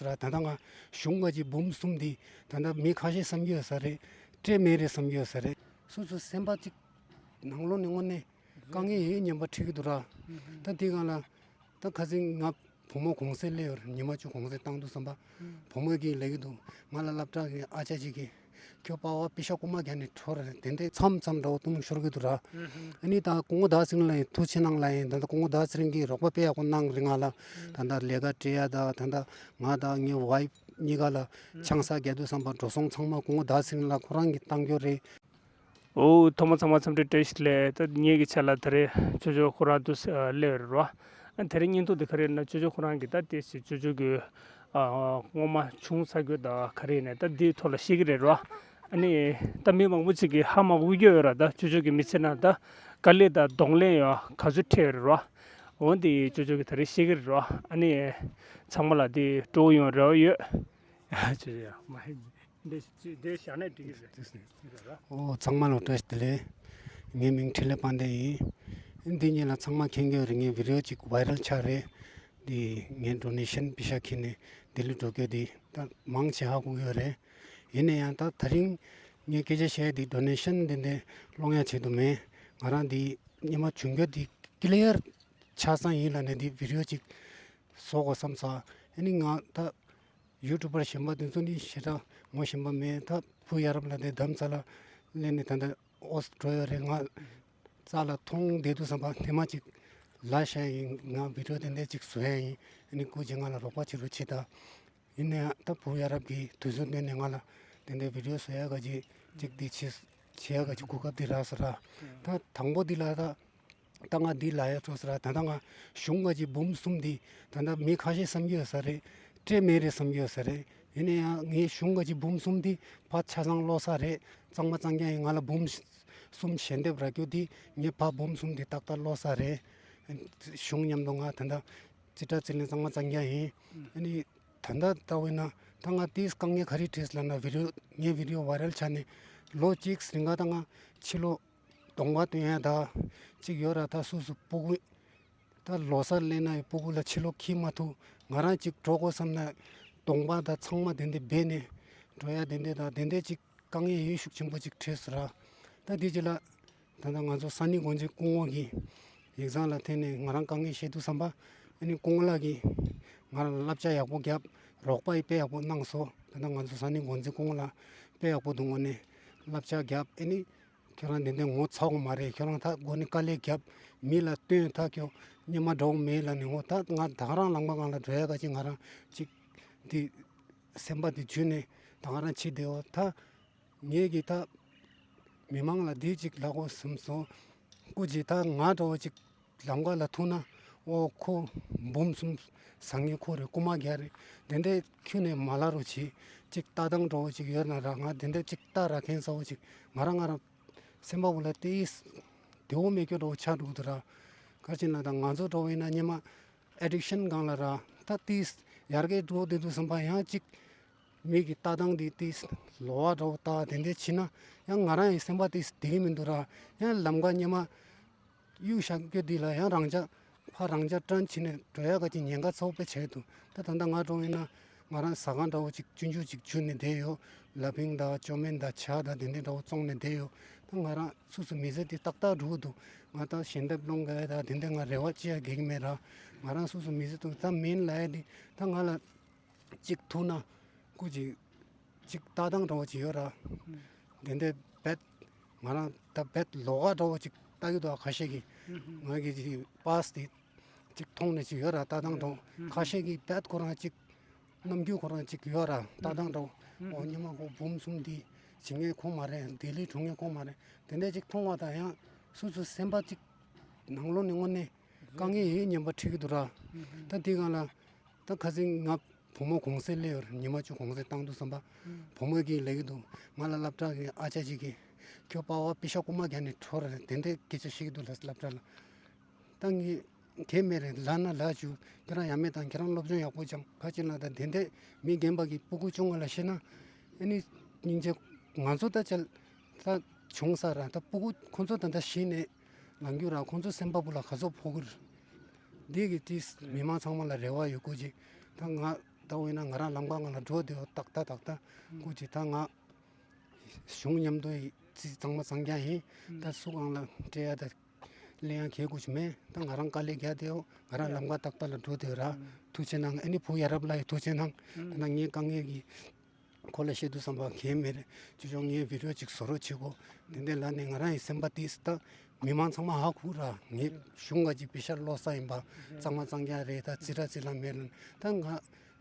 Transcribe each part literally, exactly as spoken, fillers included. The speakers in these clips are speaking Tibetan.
ར། ད་ལྟ་ང་གཞུང་ག་ཅིག་འབུམ་གསུམ་འདི་ད་ལྟ་མི་ཁ་ཤས་བསམ་གྱི་ཡོད་ས་རེད། སྤྲད་མེད་རེད་བསམ་གྱི་ཡོད་ས་རེད། སོ་སོ་སེམས་པ་ཅིག་ནང་ལོགས་ནས་དངོས་གནས་དཀའ་ངལ་ཡོད་སྙམ་པ་འཕྲད་ཀྱི་འདུག་ར། ད་དེ་སྒང་ལ་ད་ཁ་སང་ང་བུ་མོ་གུང་སེང་སླེབས་ཡོད་རེད། ཉི་མ་བཅུ་གུང་སེང་བཏང་དུས་ཙམ་པ་བུ་མོ་གིས་ལབ་ཀྱི་འདུག། ང་ལ་སློབ་གྲྭ་གི་ཨ་ཅག་ཅིག་གིས་ཁྱོད་པ་ཕ་པེ་ཤག་རྐུ་མ་རྒྱག་ནས་འགྲོ་རེད། དེ་འདྲའི་མཚམས་མཚམས་འདྲ་བོ་བཏང་ཤོར་གྱི་འདུག་ར། ཨ་ནི་ད་སྐུ་ངོ་ཟླ་ཚེ་རིང་ལགས་ཡིན། ཐུགས་རྗེ་གནང་ལགས་ཡིན། ད་ལྟ་སྐུ་ངོ་ཟླ་ཚེ་རིང་གིས་རོགས་པ་དཔེ་ཡག་པོ་གནང་རེད་ང་ལ། ད་ལྟ་ལས་ཀ་སྤྲད་ཡ་ད་ད་ལྟ་ང་དང་ངའི་ཝའི་ཕི་གཉིས་ཀ་ལ་ཆང་ས་རྒྱག་དུས་ཙམ་པ་འགྲོ་སོང་ཚང་མ་སྐུ་ངོ་ཟླ་ཚེ་རིང་ལགས་ཁོ་རང་གིས་བཏང་རྒྱུ་རེད། འོ་ཐོག་མ་ཚང་མ་འཚམས་འདྲི་བཀྲ་ཤིས་བདེ་ལེགས། ད་ངེད་ཀྱི་ཆ་ལ་ད་རེས་ཅོ་ཅོ་ཁོ་རང་དུ་སླེབས་རེད་རོ། ཨ་དེ་རིང་བརྙན་ཐུང་དེ་ག་རེ་ཡིན་ན་ཅོ་ཅོ་ཁོ་རང་གིས་ད་དེ་ཞིག་ཅོ་ཅོ་གི་ཨ་སྔོན་མ་བྱུང་ས་རྒྱུ་ད་ག་རེ་ཡིན་ན་ད་འདིའི་ཐོག་ལ་བཤད་ཀྱི་རེད་རོ། ཨ་ནི་ད་མི་མང་པོ་ཅིག་གིས་ཧ་མ་གོ་གི་ཡོད་ར། ད་ཅོ་ཅོ་གི་མི་ཚེ་ན་ད་དཀའ་ལས་ད་གདོང་ལེན་ཡང་ག་ཚོད་འཕྲད་ཡོད་རེད་རོ། འོ་འདི་ཅོ་ཅོ་གིས་ད་རེས་བཤད་ཀྱི་རེད་རོ། ཨ་ནི་ཚང་མ་ལ་འདི་སྤྲོ་པོ་ཡོང་རེ་བ་ཡོད། ཅོ་ཅོ་ཡ་མ་ཧེ། འདི་འདི་བཞག་ན་འགྲིག་གི་རེད། འོ་ཚང་མ་ལ་བཀྲ་ཤིས་བདེ་ལེགས། ངའི་མིང་འཕྲིན་ལས་དཔལ་ལྡན་ཡིན། འདི་ཉིད་ལ་ཚང་མ་མཁྱེན་གྱི་ཡོད་རེད། ངའི་བི་ཌི་ཡོ་ཅིག་ཝའི་རལ་ཆགས་རེད། འདི་ངའི་ཌོ་ནེ་ཤན་པེ་ཤག་ཁྱེར་ནས་ལྡི་ལི་འགྲོ་རྒྱུ་འདི་ད་མང་ཆེ་ཧ་གོ་གི་ཡོད་རེད། ཡིན་ན་ཡང་ད་ད་རིང་ངས་སྐད་ཆ་བཤད་ཡ་འདི་ཌོ་ནེ་ཤན་འདི་འདྲ་སློང་ཡ་ཆེད་དུ་མེད། ང་རང་འདི་སྔོན་མ་བྱུང་རྒྱུ་འདི་ཀི་ལི་ཡར་ཆགས་ཙང་ཡིན་ལབ་ནས་འདི་བི་ཌི་ཡོ་ཅིག་བཟོ་དགོས་བསམ་སོང་། ཨ་ནི་ང་ད་ཡུ་ཊུབ་པར་གཞན་པ་དེ་ཚོ་ནི་ཞེ་དྲག་ངོ་ཤེས་པ་མེད། ད་བུ་ཡ་རབས་ལ་དེ་རྡ་རམ་ས་ལ་སླེབས་ནས་ད་ལྟ་ཨོ་སི་འགྲོ་ཡོད་རེད། ང་རྩ་ལ་མཐོང་བསྡད་དུས་ཙམ་པ་ཐེངས་མ་གཅིག་ལབ་བཞག་ཡིན། ང་བི་ཌི་ཡོ་དེ་འདྲ་གཅིག་བཟོ་ཡ་ཡིན། ཨ་ནི་སྐུ་མཁྱེན་ང་ལ་རོགས་པ་བྱེད་རོགས་བྱེད་ད། ཡིན་ན་ཡང་ད་བུ་ཡ་རབས་ཀྱིས་དུས་ཚོད་བཏོན་ནས་ང་ལ་དེ་འདྲའི་བི་ཌི་ཡོ་བཟོ་ཡ་ག་ཅིག་ཅིག་འདི་བྱེད་བྱེད་ཡ་ག་ཅིག་གོ་སྐབས་འདི་རག་སོང་ར། ད་དང་པོ་འདི་ལ་ད། ད་ང་འདི་ལབ་ཡ་ཐུག་སོང་ར། ད་ལྟ་ང་གཞུང་ག་ཅིག་འབུམ་གསུམ་འདི་ད་ལྟ་མི་ཁ་ཤས་བསམ་གྱི་ཡོད་ས་རེད། སྤྲད་མེད་རེད་བསམ་གྱི་ཡོད་ས་རེད། ཡིན་ན་ཡང་ངའི་གཞུང་ག་ཅིག་འབུམ་གསུམ་འདི་ཕར་ཆ་ཚང་ལོག་ས་རེད། གཙང་མ་གཙང་རྐྱང་ཡིན། ང་ལ་འབུམ་གསུམ་ཞལ་འདེབས་རག་རྒྱུ་འདི་ངས་ཕར་འབུམ་གསུམ་འདི་ཏག་ཏག་ལོག་ས་རེད། གཞུང་མཉམ་དུ་ང་ད་ལྟ་རྩིས་ཁྲ་རྩིས་ལེན་གཙང་མ་གཙང་རྐྱང་ཡིན། ཨ་ནི་ད་ལྟ་ལྟ་བས་ན་ད་ང་དེས་དཀའ་ངལ་ག་རེ་འཕྲད་ལབ་ན་བི་ཌི་ཡོ་ངའི་བི་ཌི་ཡོ་ཝའི་རལ་ཆགས་ནས་ལོ་གཅིག་རིང་ག་ད་ང་ཕྱི་ལོགས་གདོང་པ་སྟོན་ཡ་ད་ཅིག་ཡོད་ར། ད་སོ་སོ་སྤུ་གུ་ད་ལོ་གསར་སླེབས་ན་ཡི་སྤུ་གུ་ལ་ཕྱི་ལོགས་འཁྱེར་མ་ཐུབ། ང་རང་ཅིག་འགྲོ་དགོས་བསམ་ན་གདོང་པ་ད་ཚང་མ་དེ་འདྲ་སྦས་ནས་འགྲོ་ཡ་དེ་འདྲ་ད་དེ་འདྲ་ཅིག་དཀའ་ངལ་ཡོད་ཤུགས་ཆེན་པོ་ཅིག་འཕྲད་སོང་ར། ད་དེ་རྗེས་ལ་ད་ལྟ་ང་ཚོ་ས་གནས་འགོ་འཛིན་སྐུ་ངོ་གིས་ཡིག་ཚང་ལ་འཐེན་ནས་ང་རང་དཀའ་ངལ་བཤད་དུས་ཙམ་པ་ཨ་ནི་སྐུ་ངོ་ལགས་ཀྱིས་ང་རང་ལ་བསླབ་བྱ་ཡག་པོ་བརྒྱབ། རོགས་པ་ཡིས་དཔེ་ཡག་པོ་གནང་སོང་། ད་ལྟ་ང་ཚོ་ས་གནས་འགོ་འཛིན་སྐུ་ངོ་ལགས་དཔེ་ཡག་པོ་འདུག་ངོ་ནས་བསླབ་བྱ་བརྒྱབ། ཨ་ནི་ཁྱོད་རང་དེ་འདྲ་ངོ་ཚ་དགོས་མ་རེད། ཁྱོད་རང་ད་སྒོ་ནས་དཀའ་ལས་བརྒྱབ། མི་ལ་སྟོན། ད་ཁྱོད་སྔོན་མ་འདྲ་བོ་མེད་ལབ་ནས་ངོ་ད་ང་ད་ག་རང་ལམ་ཁ་སྒང་ལ་འགྲོ་ཡ་ག་ཅིག་ང་རང་ཅིག་འདི་སེམས་པ་འདི་འཇུས་ནས་ད་ག་རང་ཕྱིན་བསྡད་ཡོད། ད་ངས་ཀྱིས་ད་མི་མང་ལ་འདི་ཅིག་ལབ་དགོས་བསམ་སོང་། སྐུ་མཁྱེན་ད་ང་འདྲ་བོ་ཅིག་ལམ་ཁ་ལ་ཐུག་ན་ཨོ་ཁོ་འབུམ་གསུམ་ཟ་མཁན་ཁོ་རེད། རྐུ་མ་རྒྱག་རེད། དེ་འདྲས་ཁྱོན་ནས་མ་ལབ་རོགས་བྱེད། ཅིག་ལྟ་སྟངས་འདྲ་བོ་ཅིག་ཡོད་ན་ར། ང་དེ་འདྲས་ཅིག་ལྟ་ར་མཁན་ཚ་བོ་ཅིག་ང་རང་ང་རང་སེམས་པ་བུ་ལ་དེ་བདེ་བོ་མེད་རྒྱུ་འདྲ་བོ་ཆགས་འགྲོ་གི་འདུག་ར། ག་རེ་བྱས་ན་ད་ང་ཚོ་འདྲ་བོ་ཡིན་ན་སྔོན་མ་ཨེ་ཌིག་ཤན་སྒང་ལ་ར་ད་ཏིས་ཡར་རྒྱས་འགྲོ་བསྡད་དུས་ཙམ་པ་ཡང་ཅིག་མི་གི་ལྟ་སྟངས་དེ་ཏིས་ལོགས་ཀ་འདྲ་བོ་ལྟ་དེ་འདྲས་བྱས་ན་ཡང་ང་རང་ཡི་སེམས་པ་ཏིས་བདེ་གི་མི་འདུག་ར། ཡང་ལམ་ཁ་སྔོན་མ་གཡུག་བཞག་རྒྱུ་འདི་ལ་ཡང་རང་ཅག་ཕར་རང་ཅག་ཊན་བྱས་ནས་འགྲོ་ཡ་ག་ཅིག་ཉེན་ཁ་ཚ་བོ་དཔེ་ཆེ་འདུག། ད་ད་ལྟ་ང་འདྲ་བོ་ཡིན་ན་ང་རང་ཟ་ཁང་འདྲ་བོ་ཅིག་ཆུང་ཆུང་ཅིག་བྱས་ནས་བསྡད་ཡོད། ལ་ཕིང་དང་ཅོ་མིན་དང་ཇ་དང་དེ་འདྲས་འདྲ་བོ་བཙོང་ནས་བསྡད་ཡོད། ད་ང་རང་སོ་སོ་མི་ཚེ་འདི་ཏག་ཏག་འགྲོ་གི་འདུག། ང་ད་ཞལ་འདེབས་སློང་གི་ཡ་ད་དེ་འདྲས་ང་རེ་བ་ཅི་ཡང་རྒྱག་གི་མེད་ར། ང་རང་སོ་སོ་མི་ཚེ་འདུག། ད་མིན་ལབ་ཡ་འདི་ད་ང་ལ་ཅིག་ཐུག་ན་སྐུ་ཅིག་ཅིག་ལྟ་སྟངས་འདྲ་བོ་ཅིག་ཡོད་ར། དེ་འདྲས་རྦད་ང་རང་ད་རྦད་ལོགས་ཀ་འདྲ་བོ་ཅིག་ལྟ་གི་འདུག། ཁ་ཤས་ཀྱིས་ང་གི་ཅིག་པཱ་སི་དེ་ཅིག་མཐོང་ནས་ཅིག་ཡོད་ར། ལྟ་སྟངས་འདྲ་བོ་ཁ་ཤས་ཀྱིས་རྦད་ཁོ་རང་ཅིག་རྣམ་འགྱུར་ཁོ་རང་ཅིག་ཡོད་ར། ལྟ་སྟངས་འདྲ་བོ་ཨོ་སྔོན་མ་ཁོ་འབུམ་གསུམ་འདི་བྱེད་མཁན་ཁོ་མ་རེད། ལྡི་ལི་འགྲོ་མཁན་ཁོ་མ་རེད། དེ་འདྲས་ཅིག་མཐོང་བ་དང་ཡང་སོ་སོའི་སེམས་པ་ཅིག་ནང་ལོགས་ནས་དངོས་གནས་དཀའ་ངལ་ཡོད་སྙམ་པ་འཕྲད་ཀྱི་འདུག་ར། ད་དེ་སྒང་ལ་ད་ཁ་སང་ང་བུ་མོ་གུང་སེང་སླེབས་ཡོད་རེད། ཉི་མ་བཅུ་གུང་སེང་བཏང་དུས་ཙམ་པ་བུ་མོ་གིས་ལབ་ཀྱི་འདུག། ང་ལ་སློབ་གྲྭ་གི་ཨ་ཅག་ཅིག་གིས་ཁྱོད་པ་ཕ་པེ་ཤག་རྐུ་མ་རྒྱག་ནས་འགྲོ་རེད། དེ་འདྲའི་སྐད་ཆ་བཤད་ཀྱི་འདུག་ལབ་སློབ་གྲྭ་ལ། ད་ངས་གལ་མེད་རེད། ལབ་ན་ལབ་བཅུག། ཁྱེད་རང་ཡ་མེད་དང་ཁྱེད་རང་སློབ་སྦྱོང་ཡག་པོ་སྦྱངས། ག་ཅི་ལ་ད་དེ་འདྲའི་མི་རྒན་པ་གི་སྤུ་གུ་ཆུང་ང་ལ་བཤད་ན་ཨ་ནི་སྙིང་རྗེ། ང་ཚོ་ད་ཅལ་ད་བྱུང་ས་ར་ད་སྤུ་གུ་ཁོ་ཚོ་ད་ལྟ་གཞི་ནས་ལངས་རྒྱུ་ར་ཁོ་ཚོ་སེམས་པ་བུ་ལ་ག་ཚོད་ཕོག་གི་རེད། འདི་གི་ཏིས་མི་མང་ཚང་མ་ལ་རེ་བ་ཡོད་སྐུ་མཁྱེན། ད་ང་ད་ ལྟ་བུ་ཡིན་ན་ང་རང་ལམ་ཁ་སྒང་ལ་འགྲོ་བསྡད་ཡོད། ཏག་ཏག་ཏག་ཏག་སྐུ་མཁྱེན། ད་ང་གཞུང་མཉམ་དུ་ཡི་རྩིས་གཙང་མ་གཙང་རྐྱང་ཡིན། ད་སུ་སྒང་ལ་སྤྲད་ཡ་ད་གླེང་ཡ་གལ་དགོས་ཅིག་མེད། ད་ང་རང་དཀའ་ལས་རྒྱག་བསྡད་ཡོད། ང་རང་ལམ་ཁ་ཏག་ཏག་ལ་འགྲོ་བསྡད་ཡོད་ར། ཐུགས་རྗེ་གནང་། ཨ་ནི་བུ་ཡ་རབས་ལགས་ཡི་ཐུགས་རྗེ་གནང་། ད་ང་ངའི་དཀའ་ངལ་གྱི་ཁོ་ལ་བཤད་དུས་ཙམ་པ་གལ་མེད་རེད། ཅོ་ཅོ་ངའི་བི་ཌིའོ་ཅིག་བཟོ་རོགས་བྱེད་གོ། དེ་འདྲའི་ལ་ནས་ང་རང་ཡི་སེམས་པ་དེ་ད་མི་མང་ཚང་མ་ཧ་གོ་ར། ངའི་གཞུང་ག་ཅིག་པེ་ཤ་ལོག་ས་ཡིན་པ། གཙང་མ་གཙང་རྐྱང་རེད། ད་རྩི་ར་རྩི་ལ་མེད་ལ། ད་ང་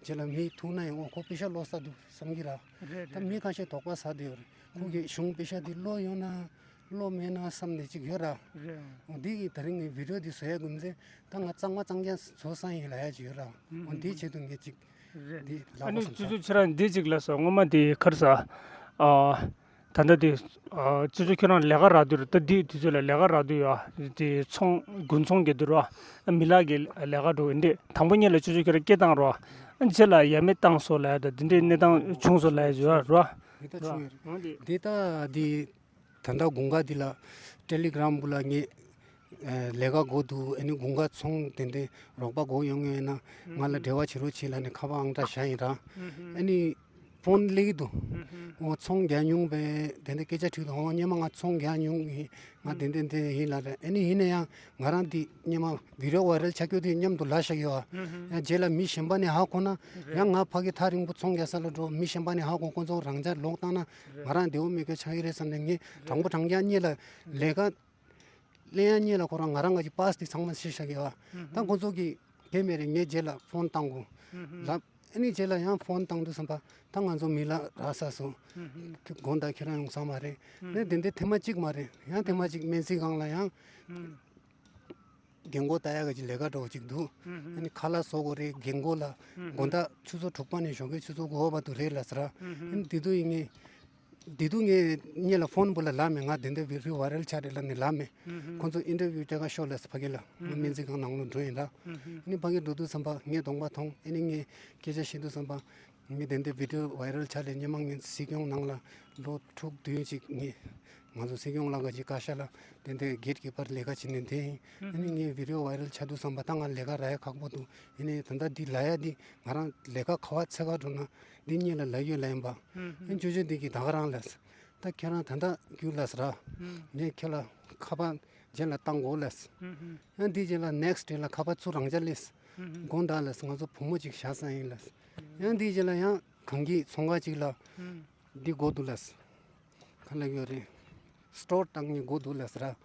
རྗེས་ལ་མི་ཐུག་ན་ཡང་ཨོ་ཁོ་པེ་ཤ་ལོག་ས་འདུག་བསམ་གི་ར། རེད། ད་རེད། མི་རེད། ཁ་ཤས་དོགས་པ་ཟ་བསྡད་ཡོད་རེད། ཁོ་གི་གཞུང་པེ་ཤ་དེ་ལོག་ཡོད་ན་ལོག་མེད་ན་བསམ་ནས་ཅིག་ཡོད་ར། རེད། འོ་འདི་གི་ད་རིང་ངའི་བི་ཌིའོ་འདི་བཟོ་ཡ་དགོས་མཛད། ད་ང་གཙང་མ་གཙང་རྐྱང་བཟོ་ས་ཡིན་ལབ་ཡ་ཅིག་ཡོད་ར། འོ་འདིའི་ཆེད་དུ་ངས་ཅིག་རེད། འདི་ལབ་ཨ་ནི་བསམ་ཅོ་ཅོ་ཁྱེད་རང་འདི་ཅིག་ལ་སོ་སྔོན་མ་དེ་ཁར་ས། ཨ། ད་ལྟ་དེ། ཨ། ཅོ་ཅོ་ཁྱེད་རང་ལས་ཀ་རག་དུས་ར། ད་འདི་དུས་ཚོད་ལ་ལས་ཀ་རག་དུས་ཡ། དེ་ཚོང་དགུན་ཚོང་རྒྱག་དུས་ར། མི་ལག་གི་ལས་ཀ་འགྲོ་འདི་དང་པོ་ཉིད་ལ་ཅོ་ཅོ་ཁྱེད་རང་སྐད་བཏང་ར། རྗེས་ལ་ཡ་མེད་བཏང་སོང་ལབ་ཡ། ད་འདི་འདྲའི་གནས་སྟངས་བྱུང་སོང་ལབ་ཡ་ཡོད་ར། འདི་ད་བྱུང་ཡོད་རེད། འོ་འདི། འདི་ད་འདི། ད་ལྟ་དགུན་ཁ་འདི་ལ་ཊེ་ལི་གྷི་རམ་བུ་ལ་ངས་ཨ་ལས་ཀ་དགོས་འདུག་ཨ་ནི་དགུན་ཁ་ཚོང་དེ་འདྲའི་རོགས་པ་དགོས་ཡོང་ཡོད་ན་ང་ལ་འབྲེལ་བ་བྱེད་རོགས་བྱེད་ལབ་ནས་ཁ་པར་ཨང་གྲངས་བཞག་ཡིན་ར། ཨ་ནི་ཕོན་སླེབས་ཀྱི་འདུག་འོ་ཚོང་རྒྱག་མྱོང་བས་དེ་འདྲ་སྐད་ཆ་དྲིས་འདུག་འོ་སྔོན་མ་ང་ཚོང་རྒྱག་མྱོང་ཡིན། ང་དེ་འདྲ་འདྲ་ཡིན་ལབ་རེད། ཨ་ནི་ཡིན་ན་ཡང་ང་རང་འདི་སྔོན་མ་བི་ཌིའོ་ཝའི་རལ་ཆགས་རྒྱུ་དེ་མཉམ་དུ་ལབ་བཞག་ཡོད་ཨ། ཡང་རྗེས་ལ་མི་གཞན་པ་ནས་ཧ་གོ་ན་ཡང་ང་ཕ་གི་ཐག་རིང་པོ་ཚོང་རྒྱག་ས་ལ་འགྲོ། མི་གཞན་པ་ནས་ཧ་གོ། ཁོང་ཚོ་རང་འཇགས་ལོག་བཏང་ན་ང་རང་བདེ་བོ་མེད་མཁན་ཆགས་ཀྱི་རེད་བསམ་ནས་ངས་དྲང་པོ་དྲང་རྐྱང་གཉིས་ལ་ལས་ཀ་ལེན་ཡ་གཉིས་ལ་ཁོ་རང་ང་རང་ག་གི་པཱས་དེ་ཚང་མ་ཤེས་བཞག་གི་ཡོད་ཨ། ད་ཁོང་ཚོ་གི་དེ་མེད་རེད། ངས་རྗེས་ལ་ཕོན་བཏང་དགོས་ལབ། ཨ་ནི་རྗེས་ལ་ཡང་ཕོན་བཏང་དུས་ཙམ་པ་ད་ང་ཚོ་མི་ལ་རག་ས་སོང་། དགོང་དག་ཁྱེད་རང་ཡོང་ས་མ་རེད། ནས་དེ་འདྲའི་ཐེངས་མ་གཅིག་མ་རེད། ཡང་ཐེངས་མ་གཅིག་སྨན་རྩིས་ཁང་ལ་ཡང་རྒན་གོག་ལྟ་ཡག་གི་ལས་ཀ་འདྲ་བོ་ཅིག་འདུག་ཨ་ནི་ཁ་ལག་བཟོ་དགོས་རེད། རྒན་གོག་ལ་དགོང་དག་ཆུ་ཚོད་དྲུག་པ་ནས་ཞོགས་ཀའི་ཆུ་ཚོད་དགུ་པ་བར་དུ་རེད་ལབ་ཟེར། ཨ་ནི་དེ་དུས་ཡིན་ངེས། དེ་དུས་ངས་ངེད་ལ་ཕོན་བུ་ལ་ལབ་མེད། ང་དེ་འདྲ་བི་ཌིའོ་ཝའི་རལ་ཆགས་རེད་ལབ་ནས་ལབ་མེད། ཁོང་ཚོ་ཨིན་ཊར་བིའུ་སྤྲད་ག་ཤོག་ལབ་ཟེར་ཕ་གི་ལ། ང་སྨན་རྩིས་ཁང་ནང་ལ་འགྲོ་ཡིན་ལ། ཨ་ནི་ཕ་གི་འགྲོ་དུས་ཙམ་པ་ངས་གདོང་པ་མཐོང་། ཨ་ནི་ངས་སྐད་ཆ་བཤད་དུས་ཙམ་པ། ངས་དེ་འདྲའི་བི་ཌིའོ་ཝའི་རལ་ཆགས་ལས་སྔོན་མ་ངས་སྲིད་སྐྱོང་ནང་ལ་ལོ་དྲུག་བདུན་ཅིག་ངས་ང་ཚོ་སྲིད་སྐྱོང་ལགས་ཀྱི་བཀའ་ཤག་ལ་དེ་འདྲའི་གེཊ་ཀི་པར་ལས་ཀ་བྱེད་ནས་བསྡད་ཡིན། ཨ་ནི་ངས་བི་ཌིའོ་ཝའི་རལ་ཆགས་དུས་ཙམ་པ་ད་ང་ལས་ཀ་རག་ཡ་ཁག་པོ་འདུག་ཨ་ནི་ད་ལྟ་འདི་ལབ་ཡ་འདི་ང་རང་ལས་ཀ་ག་པར་འཚོལ་ག་འགྲོ་ན་འདི་གཉིས་ལ་ལབ་ཡོད་ལབ་ཡིན་པ། ཨ་ནི་ཅོ་ཅོ་འདི་གིས་ད་ག་རང་ལབ། ད་ཁྱེད་རང་ད་ལྟ་རྒྱུགས་ལབ་ཟེར། ངས་ཁྱེད་ལ་ཁ་པར་རྗེས་ལ་བཏང་དགོས་ལབ། ཡང་འདི་རྗེས་ལ་ནེག་སི་ཊི་ཌེ་ལ་ཁ་པར་ཚུར་རང་འཇགས་སླེབས། དགོངས་དག་ལབ། ང་ཚོ་བུ་མོ་ཅིག་བཞག་ས་ཡིན་ལབ། ཡང་འདི་རྗེས་ལ་ཡང་གངས་སྐྱིད་ཚོང་ཁང་ཅིག་ལ་འདི་དགོས་འདུག་ལབ། ག་ལ་ཡོད་རེད། སི་ཊོར་བཏང་ནི་དགོས་འདུག་ལབ་ཟེར།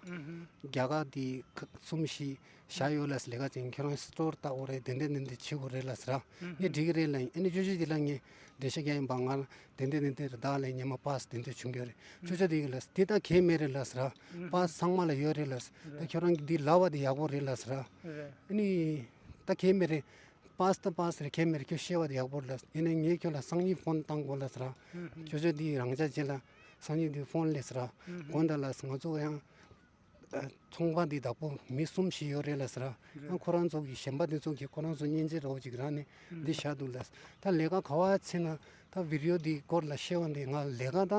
རྒྱ་གར་འདི་ཁ་གསུམ་བཞི་བཞག་ཡོད་ལབ་ཟེར། ལས་ཀ་བྱེད་ཁྱེད་རང་སི་ཊོར་བཏང་དགོས་རེད། དེ་འདྲ་འདི་འདྲ་བྱེད་དགོས་རེད་ལབ་ཟེར། ངས་འགྲིག་གི་རེད་ལབ་ཡིན། ཨ་ནི་ཅོ་ཅོ་འདི་ལ་ངས་འགྲེལ་བཤད་རྒྱག་ཡིན་པ། ང་དེ་འདྲ་འདི་འདྲ་རེད། བདག་ལ་སྔོན་མ་པཱས་དེ་འདྲ་བྱུང་ཡོད་རེད། ཅོ་ཅོ་འདི་གིས་ལབ། འདི་ད་གལ་མེད་རེད་ལབ་ཟེར། པཱས་ཚང་མ་ལ་ཡོད་རེད་ལབ། ད་ཁྱོད་རང་གིས་འདི་ལབ་པ་དེ་ཡག་པོ་རེད་ལབ་ཟེར། ཨ་ནི་ད་གལ་མེད་རེད། པཱས་ད་པཱས་རེད། གལ་མེད་རེད། ཁྱོད་ཤེས་པ་དེ་ཡག་པོ་རེད་ལབ། ཡིན་ནའི་ངས་ཁྱོད་ལ་སང་ཉིན་ཕོན་བཏང་དགོས་ལབ་ཟེར། ཅོ་ཅོ་འདི་རང་འཇགས་རྗེས་ལ་སང་ཉིན་འདི་ཕོན་སླེབས་ཟེར། དགོངས་དག་ལབ། ང་ཚོ་ཡང་ཚོང་པ་འདི་བདག་པོ་མི་གསུམ་བཞི་ཡོད་རེད་ལབ་ཟེར། ཡང་ཁོ་རང་ཚོ་གི་གཞན་པ་འདི་ཚོ་གིས་ཁོ་རང་ཚོ་མཉེན་ཆས་འདྲ་བོ་ཅིག་རག་ནས་འདི་བཞག་འདུག་ལབ། ད་ལས་ཀ་ག་པར་འཚོལ་ན། ད་བི་ཌིའོ་འདི་སྐོར་ལ་ཤེས་པ་འདི་ང་ལས་ཀ་ད་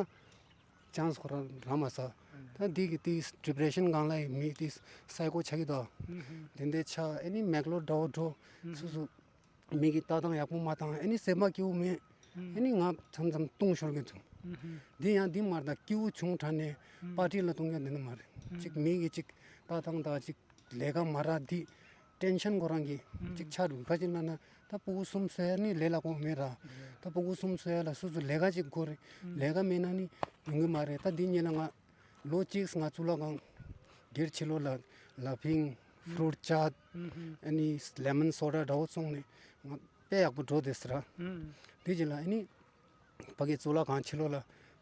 ཅན་སི་ཁོ་རང་རག་མ་སོང་། ད་འདི་གི་དེ་ཌི་པི་རེ་ཤན་སྒང་ལ་ཡི་མི་དེ་སའི་ཀོ་ཆགས་ཀྱི་འདུག་དེ་འདྲའི་ཆགས། ཨ་ནི་མེག་ལོ་འདྲ་བོ་འགྲོ། སོ་སོ་མི་གི་ལྟ་སྟངས་ཡག་པོ་མ་བཏང་། ཨ་ནི་སེམས་པ་སྐྱིད་པོ་མེད། ཨ་ནི་ང་མཚམས་མཚམས་ལྟུང་ཤོར་གྱི་འདུག་འདི་ཡང་འདི་མ་རེད། ད་སྐྱིད་པོ་བྱུང་དྲགས་ནས་པར་ཊི་ལ་ལྟུང་མཁན་འདི་འདྲ་མ་རེད། གཅིག་མི་གི་གཅིག་ལྟ་སྟངས་དང་གཅིག་ལས་ཀ་མ་རག་འདི་ཊེན་ཤན་ཁོ་རང་གི་གཅིག་ཆགས་འདུག་ག་ཅི་ལབ་ན་ད་སྤུ་གུ་གསུམ་བཟོ་ཡ་ནི་ལས་སླ་པོ་མེད་ར། ད་སྤུ་གུ་གསུམ་བཟོ་ཡ་ལ་སོ་སོ་ལས་ཀ་གཅིག་དགོས་རེད། ལས་ཀ་མེད་ན་ནི་ཡོང་གི་མ་རེད། ད་འདི་གཉིས་ལ་ང་ལོ་གཅིག་ང་གཙུག་ལག་ཁང་སྒེར་ཕྱི་ལོགས་ལ་ལ་ཕིང་། ཕུ་རུཊ་ཅཊ། ཨ་ནི་ལེ་མོན་སོ་ཌ་འདྲ་བོ་བཙོང་ནས་ང་དཔེ་ཡག་པོ་འགྲོ་བསྡད་ཟེར། དེ་རྗེས་ལ་ཨ་ནི་ཕ་གི་གཙུག་ལག་ཁང་ཕྱི་ལོགས་ལ་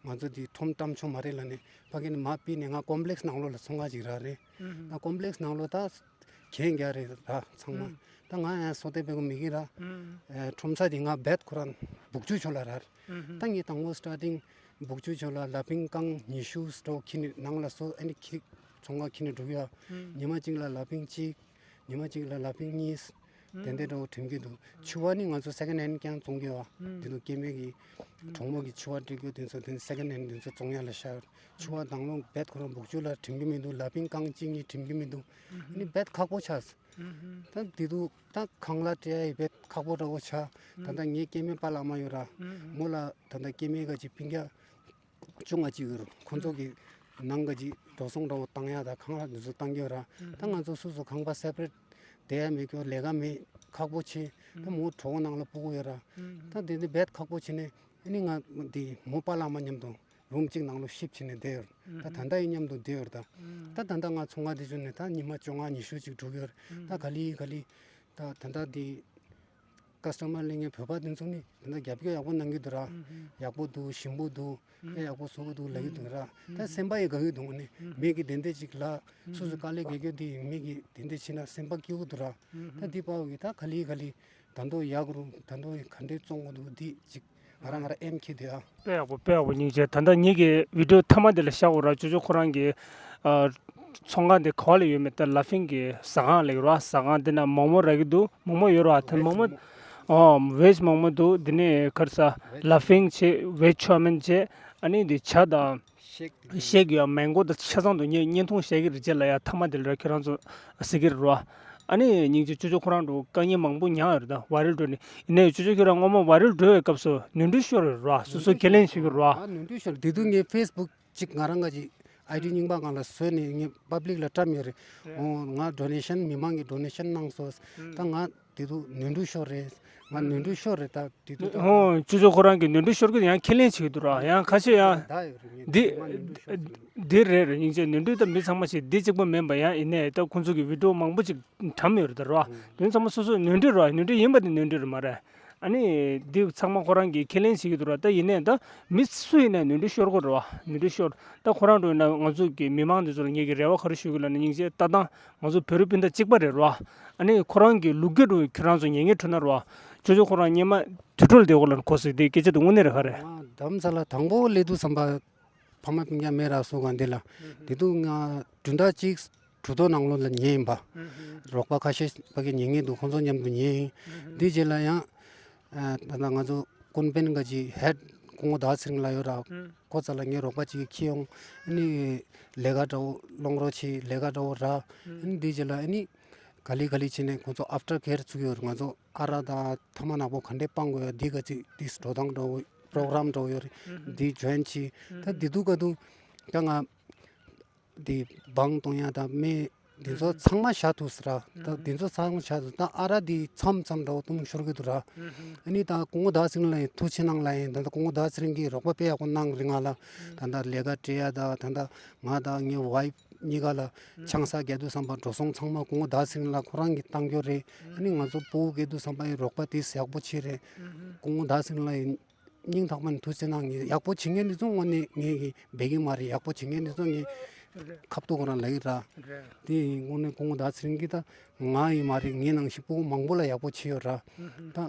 ང་ཚོ་འདི་ཁྲོམ་བཀྲམ་ཆོག་མ་རེད་ལབ་ནས་ཕ་གི་ནས་མར་ཕུད་ནས། ང་ཀོམ་པི་ལེགས་སི་ནང་ལོགས་ལ་ཚོང་ཁང་ཅིག་རག་རེད། ད་ཀོམ་པི་ལེགས་སི་ནང་ལོགས་ད་གན་རྒྱ་རེད་ར་ཚང་མ། ད་ང་ཡང་སོ་ཏེ་པེ་གོ་མི་གི་ར། ཨེ་ཁྲོམ་ས་དེ་ང་རྦད་ཁོ་རང་སྦུག་ཆུ་ཕྱོགས་ལ་ར། ད་ངས་དང་པོ་སི་ཊར་ཊིང་སྦུག་ཆུ་ཕྱོགས་ལ་ལ་ཕིང་རྐང་ཉི་ཤུ་སི་ཊོར་ཁྱེར་ནས་ནང་ལ་སོ་ཨ་ནི་ཁྱེར་ཚོང་ཁང་ཁྱེར་ནས་འགྲོ་གི་ཡ། ཉི་མ་གཅིག་ལ་ལ་ཕིང་གཅིག་ཉི་མ་གཅིག་ལ་ལ་ཕིང་གཉིས། དེ་འདྲ་འདྲ་བོ་དྲན་གྱི་འདུག་ཕྱུ་པ་ནི་ང་ཚོ་སེ་ཀེན་ཌ་ཧེན་ཌ་རྐྱང་བཙོང་གི་ཡོད། དེ་ཚོ་སྐྱེ་དམན་གྱི་གྲོགས་མོ་གི་ཕྱུ་པ་སྤྲད་རྒྱུ་དེ་ཚོ་དེ་སེ་ཀེན་ཌ་ཧེན་ཌ་དེ་ཚོ་བཙོང་ཡ་ལ་ཤར། ཕྱུ་པ་དང་བླངས་རྦད་ཁོ་རང་འབུག་ཆུ་ལ་དྲན་གྱི་མི་འདུག་ལ་ཕིང་རྐང་གཅིག་གཉིས་དྲན་གྱི་མི་འདུག་ཨ་ནི་རྦད་ཁག་པོ་ཆགས། ད་དེ་དུས་ད་ཁང་གླ་སྤྲད་ཡ་ཡི་རྦད་ཁག་པོ་འདྲ་བོ་ཆགས། ད་ལྟ་ངའི་སྐྱེ་དམན་པཱ་ལགས་མ་ཡོད་ར། མོ་ལ་ད་ལྟ་སྐྱེ་དམན་ག་ཅིག་སྤུན་ཀྱག་བཅོ་ལྔ་ཅིག་ཡོད་རུང་ཁོང་ཚོ་གི་ནང་ག་ཅིག་འགྲོ་སོང་འདྲ་བོ་བཏང་ཡ་ད་ཁང་གླ་འདི་ཚོ་བཏང་གི་ཡོད་ར། ད་ང་ཚོ་སོ་སོ་ཁང་པ་སེ་པ་རེ་ཊི་བསྡད་ཡ་མེད་ཀྱོ་ལས་ཀ་མེད་ཁག་པོ་ཆེ། ད་མོ་གྲོགས་ནང་ལ་སྤུ་གུ་ཡོད་ར། ད་དེ་འདི་རྦད་ཁག་པོ་ཆེ་ནས་ཨ་ནི་ང་འདི་མོ་པཱ་ལགས་མ་མཉམ་དུ་རུམ་གཅིག་ནང་ལོ་ཤིབ་བྱས་ནས་བསྡད་ཡོད། ད་ད་ལྟ་ཡིན་མཉམ་དུ་བསྡད་ཡོད་ད། ད་ད་ལྟ་ང་ཚོང་ཁང་དེ་ཚོ་ནས་ད་ཉི་མ་བཅོ་ལྔ་ཉི་ཤུ་ཅིག་འགྲོ་གི་ཡོད་རེད། ད་ག་ལེ་ག་ལེ་ད་ད་ལྟ་དེ་ཀ་སི་ཊ་མར་ལས་ངའི་བོད་པ་དེ་ཚོ་ནི་ད་ལྟ་རྒྱབ་སྐྱོར་ཡག་པོ་གནང་གི་འདུག་ར། ཡག་པོ་འདུག་ཞིམ་པོ་འདུག་ད་ཡག་པོ་བཟོ་གི་འདུག་ལབ་ཀྱི་འདུག་ར། ད་སེམས་པ་ཡི་དགའ་གི་འདུག་ནི་མི་གི་དེ་འདྲ་ཅིག་ལ་སོ་སོ་དཀའ་ལས་རྒྱག་རྒྱུ་དེ་མི་གི་དེ་འདྲ་བྱས་ན་སེམས་པ་སྐྱིད་པོ་འདུག་ར། ད་འདི་པའོ་གི་ད་ག་ལེ་ག་ལེ། ད་དུང་ཡག་རུ་ད་དུང་ག་འདྲས་བཙོང་དགོས་འདུག་འདི་ཅིག་ང་རང་ང་རང་ཨེམ་འཁྱེར་དེ་ཨ། དཔེ་ཡག་པོ་དཔེ་ཡག་པོ་སྙིང་རྗེ། ད་ལྟ་ངེད་ཀྱི་བི་ཌིའོ་མཐའ་མ་དེ་ལ་བཞག་འོ་ར། ཅོ་ཅོ་ཁོ་རང་གི་ཨ་ཚོང་ཁང་དེ་ག་བ་ལ་ཡོད་མེད། ད་ལ་ཕིང་གི་ཟ་ཁང་ལ་ཡོད་ར། ཟ་ཁང་དེ་ན་མོག་མོག་རག་གི་འདུག་མོག་མོག་ཡོད་ར། ད་མོག་མོག་ཨོ་བེཇ་མོག་མོག་འདུག་དེ་ནས་ག་རེ་ཟ་ལ་ཕིང་བྱས་བེཇ་ཆོ་མིན་བྱས་ཨ་ནི་དེ་ཇ་དང་ཤེག་ཡོད། མེང་གོ་དང་ཆ་ཚང་འདུག་ངས་བརྙན་ཐུང་བཤད་ཀྱི་རེད། རྗེས་ལ་ཡ་མཐའ་མ་དེ་ལ་ར་ཁྱེད་རང་ཚོ་གཟིགས་ཀྱི་རེད་ར། ཨ་ནི་སྙིང་རྗེ། ཅོ་ཅོ་ཁོ་རང་འགྲོ་དཀའ་ངལ་མང་པོ་མྱངས་ཡོད་རེད་ད། ཝའི་རལ་འགྲོ་ནས། ཡིན་ནའི་ཅོ་ཅོ་ཁྱོད་རང་སྔོན་མ་ཝའི་རལ་འགྲོ་བའི་སྐབས་སུ་ནོར་འཁྲུལ་ཤོར་ཡོད་རེད་ར། སོ་སོ་ཁས་ལེན་བྱེད་ཀྱི་རེད་ར། ཨ་ནོར་འཁྲུལ་ཤོར། དེ་དུས་ངས་ཕེ་སི་བུག་ཅིག་ང་རང་ག་ཅིག་ཨའི་ཌི་རྙིང་པ་སྒང་ལ་བཟོས་ནས་ངས་པབ་ལིག་ལ་བཀྲམ་ཡོད་རེད། རེད། འོ་ང་ཌོ་ནེ་ཤན་མི་མང་གིས་ཌོ་ནེ་ཤན་གནང་སོང་། ད་ང་དེ་དུས་ནོར་འཁྲུལ་ཤོར་རེད། ང་ནོར་འཁྲུལ་ཤོར་རེད་ད་དེ་དུས་ད། ཨོ་ཅོ་ཅོ་ཁོ་རང་གིས་ནོར་འཁྲུལ་ཤོར་གི་ཡང་ཁས་ལེན་བྱེད་ཀྱི་འདུག་ར། ཡང་ཁ་ཤས་ཡང་ད་ཡོད་རེད། ངས་འདི་ང་ནོར་འཁྲུལ་ཤོར་ཟེར་གི་འདུག་འདི་རེད་རེད། སྙིང་རྗེ། ནོར་འཁྲུལ་ད་མི་ཚང་མ་ཞིག་འདི་གཅིག་པ་མིན་པ་ཡང་ཡིན་ནའི་ད་ཁོང་ཚོ་གི་བི་ཌིའོ་མང་པོ་ཅིག་བཀྲམ་ཡོད་རེད་ད་ར། དེ་ཚང་མ་སོ་སོའི་ནོར་འཁྲུལ་རེད་བ། ནོར་འཁྲུལ་ཡིན་པ་དེ་ནོར་འཁྲུལ་རེད་མ་རེད། ཨ་ནི་འདི་ཚང་མ་ཁོ་རང་གིས་ཁས་ལེན་བྱེད་ཀྱི་འདུག་ར། ད་ཡིན་ནའི་ད་མི་སུ་ཡིན་ནའི་ནོར་འཁྲུལ་ཤོར་དགོས་རེད་བ། ནོར་འཁྲུལ་ཤོར། ད་ཁོ་རང་འགྲོ་ཡིན་ན་ང་ཚོ་གི་མི་མང་འདི་ཚོ་ལ་ངེད་ཀྱིས་རེ་བ་ག་རེ་ཞུ་གི་ལབ་ན། སྙིང་རྗེ། ལྟ་སྟངས་ང་ཚོ་བོད་རིགས་སྤུན་ཟླ་གཅིག་པ་རེད་ར། ཨ་ནི་ཁོ་རང་གི་ལུག་རྒྱུ་འགྲོ་ཁྱོད་རང་ཚོ་ཉན་ངེས་འཕྲོ་ན་ར། ཅོ་ཅོ་ཁོ་རང་སྔོན་མ་དུད་འགྲོ་ལ་བསྡད་དགོས་ལབ་ན་གོ་སྲིད་དེ་སྐད་ཆ་དེ་དངོས་གནས་རེད་ག་རེད། ང་དྷ་རམ་ས་ལ་དང་པོ་སླེབས་དུས་ཙམ་པ། ཕ་མ་སྤུན་ཀྱག་མེད་ར་སུ་གང་འདི་ལ། དེ་དུས་ང་བདུན་ཕྲག་གཅིག་གྲུ་ཐོག་ནང་ལོགས་ལ་ཉལ་ཡིན་པ། རོགས་པ་ཁ་ཤས་ཕ་གི་ཉལ་ངེས་འདུག་ཁོང་ཚོ་མཉམ་དུ་ཉལ་ཡིན། འདི་རྗེས་ལ་ཡང་ད་ལྟ་ང་ཚོ་ཀུན་ཕན་ག་ཅིག་ཧེཌ་སྐུ་ངོ་ཟླ་ཚེ་རིང་ལགས་ཡོད་ར། ཁོ་རྩ་ལ་ངའི་རོགས་པ་ཅིག་ཁྱེར་ཡོང་། ཨ་ནི་ལས་ཀ་འདྲ་བོ་སློང་རོགས་བྱེད། ལས་ཀ་འདྲ་བོ་རག་ཨ་ནི་འདི་རྗེས་ལ་ཨ་ནི་ག་ལེ་ག་ལེ་བྱས་ནས་ཁོང་ཚོ་ཨབ་ཊར་ཀེར་བཙུགས་ཡོད་ར། ང་ཚོ་ཨ་རག་དང་ཐ་མག་ནག་པོ་ག་འདྲས་སྤང་དགོས་ཡ་འདི་ག་ཅིག་འདི་འགྲོ་སྟངས་འདྲ་བོ་པྲོ་གྷ་རམ་འདྲ་བོ་ཡོད་རེད། འདི་ཇོའིན་བྱས། ད་འདི་དུས་ག་དུས་ད་ང་འདི་སྦང་གཏོང་ཡ་དང་སྨན་འདི་ཚོ་ཚང་མ་བཞག་ཐུབ་ཟེར་ར། ད་འདི་ཚོ་ཚང་མ་བཞག་ཐུབ། ད་ཨ་རག་འདི་མཚམས་མཚམས་འདྲ་བོ་བཏུང་ཤོར་གི་འདུག་ར། ཨ་ནི་ད་སྐུ་ངོ་ཟླ་ཚེ་རིང་ལགས་ཡིན་ཐུགས་ཆེ་གནང་ལབ་ཡིན། ད་ལྟ་སྐུ་ངོ་ཟླ་ཚེ་རིང་གིས་རོགས་པ་དཔེ་ཡག་པོ་གནང་རེད་ང་ལ། ད་ལྟ་ལས་ཀ་སྤྲད་ཡ་ད་ད་ལྟ་ང་དང་ངའི་ཝའིཕ་གཉིས་ཀ་ལ་ཆང་ས་རྒྱག་དུས་ཙམ་པ་འགྲོ་སོང་ཚང་མ་སྐུ་ངོ་ཟླ་ཚེ་རིང་ལགས་ཁོ་རང་གིས་བཏང་རྒྱུ་རེད། ཨ་ནི་ང་ཚོ་སྤུ་གུ་སྐྱེ་དུས་ཙམ་པ་ཡི་རོགས་པ་དེ་ཡག་པོ་བྱས་རེད། སྐུ་ངོ་ཟླ་ཚེ་རིང་ལགས་ཡིན་སྙིང་ཐག་པ་ནས་ཐུགས་རྗེ་གནང་། ངས་ཡག་པོ་བྱེད་མཁན་འདི་ཚོ་དངོས་གནས་ངས་ཀྱིས་འབད་ཀྱི་མ་རེད། ཡག་པོ་བྱེད་མཁན་འདི་ཚོ་ངས་ཁ་ཐུག་ཁོ་རང་ལབ་ཀྱི་ར། དེ་ཡིན་དངོས་གནས་སྐུ་ངོ་ཟླ་ཚེ་རིང་གིས་ད་ང་ཡིན་མ་རེད། ངའི་ནང་བཞིན་སྤུ་གུ་མང་པོ་ལ་ཡག་པོ་བྱས་ཡོད་ར། ད་